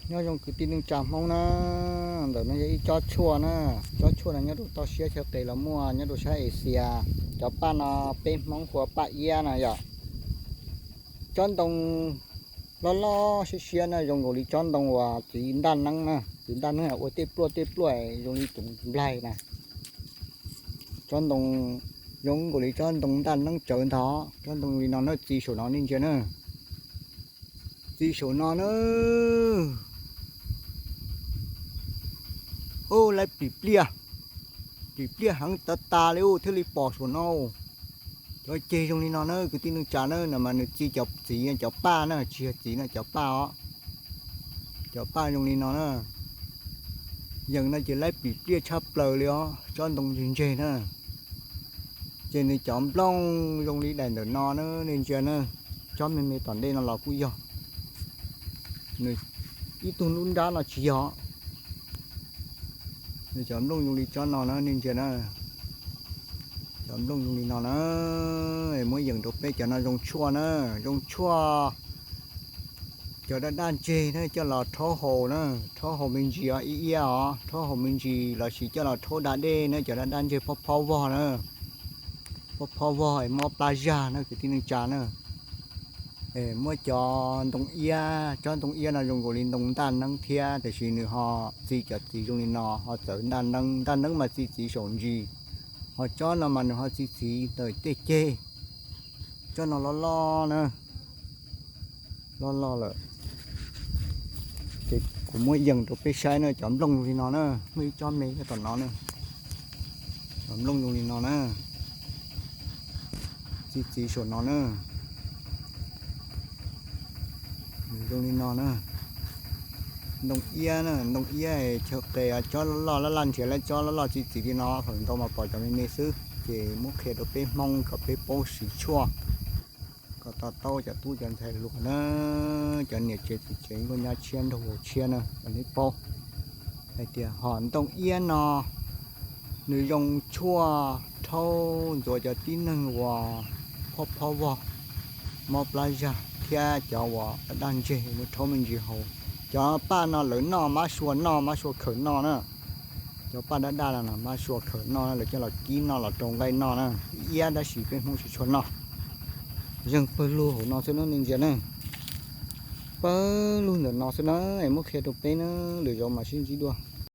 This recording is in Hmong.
Nyob zoo kwv tij neej tsa Hmoob na, ntawm no yog ib tsob tshuaj na, tsob tshuaj no nyob rau toj siab chaw qes los muaj, nyob rau sab Asia. Cov paj no peb Hmoob hu ua paj iab na yom. Tsob ntoo loj loj siab siab na, zoo nkaus li tsob ntoo uas txiv ntaj neeb na, txiv ntaj neeb ua tej pluaj tej pluaj zoo li tus nplaig na. Tsob ntoo zoo nkaus li tsob ntoo ntaj neeb tsawv ntag. Tsob ntoo li no na, txiv saum no nej ntsia na, txiv saum no na. Ub, laib plim pliaj, plim pliaj heev tas tas li ub, thiaj li pom saum no. Cov ceg zoo li no na kwv tij neej tsa na, no mas nws txi cov txiv cov paj na, tsis yog txiv no, cov paj os. Cov paj zoo li no na, yees no ces laib plim pliaj tshaj plaws li os, tsob ntoo ntseg ntseg na. Ces nws cov nplooj zoo li daim ntawm no na, nej ntsia na, tsob me me tom ntej no los kuj yog. Nws ib tug lub nrab no tsis yog. Nws cov nplooj zoo li tsob no na, nej ntsia na. Cov nplooj zoo li no na, muab yees rau peb, cov no zoo tshuaj na, zoo tshuaj. Cov daj daj ntseg na coj los rhaub haus na, rhaub haus me ntsis os, ib iab os, rhaub haus me ntsis lossis coj los rhaub da dej na, cov daj daj ntseg phob phob vog na, phob phob vog es mob plab zag na kwv tij neej tsa na. Muab cov ntoo iab, tsob ntoo iab no zoo nkaus li ntoo ntaj neeb thiab, tiam sis nws ho txi cov txiv zoo li no ho txawv ntaj neeb, ntaj neeb mas txi txiv saum ntsis, ho tsob no mas nws ho txi txiv ntawm tej ceg. Tsob no loj loj na, loj loj lawm. Ces kuv muab yees rau peb saib na, cov nplooj zoo li no na, muaj ib tsob me nyob tom no na. Cov nplooj zoo li no na, txi txiv saum no na. Nws zoo li no na, ntoo iab na, ntoo iab chaw qes tsob loj loj laj laj nrhiav lawv tsob loj loj txi txiv li no, feem ntau mas pom cov me me xwb, ces muab qhia rau peb Hmoob kom peb paub siv tshuaj, kom to taub cov tub cov ntxhais hluas na, cov niam tsev txiv tsev nkauj nyab tshiab nraug vauv tshiab na, kom neb paub hais tias ho ntoo iab no nws zoo tshuaj rhaub ntxuav cov tib neeg uas phob phob vog, mob plab zag thiab cov uas daj ntseg, muab rhaub me ntsis haus. Cov paj no lawv noj, mab sua noj, mab sua khawm noj na. Cov paj daj daj no mab sua khawm noj, lawv coj los kib noj los rau nqaij noj na. Iab tab sis peb Hmoob tsis tshua noj. Zeeg pawg lug hauv no xwb na nej ntsia na. Pawg lug ntawm no xwb na, es muab qhia rau peb na, lwm zaus mam sib ntsib dua.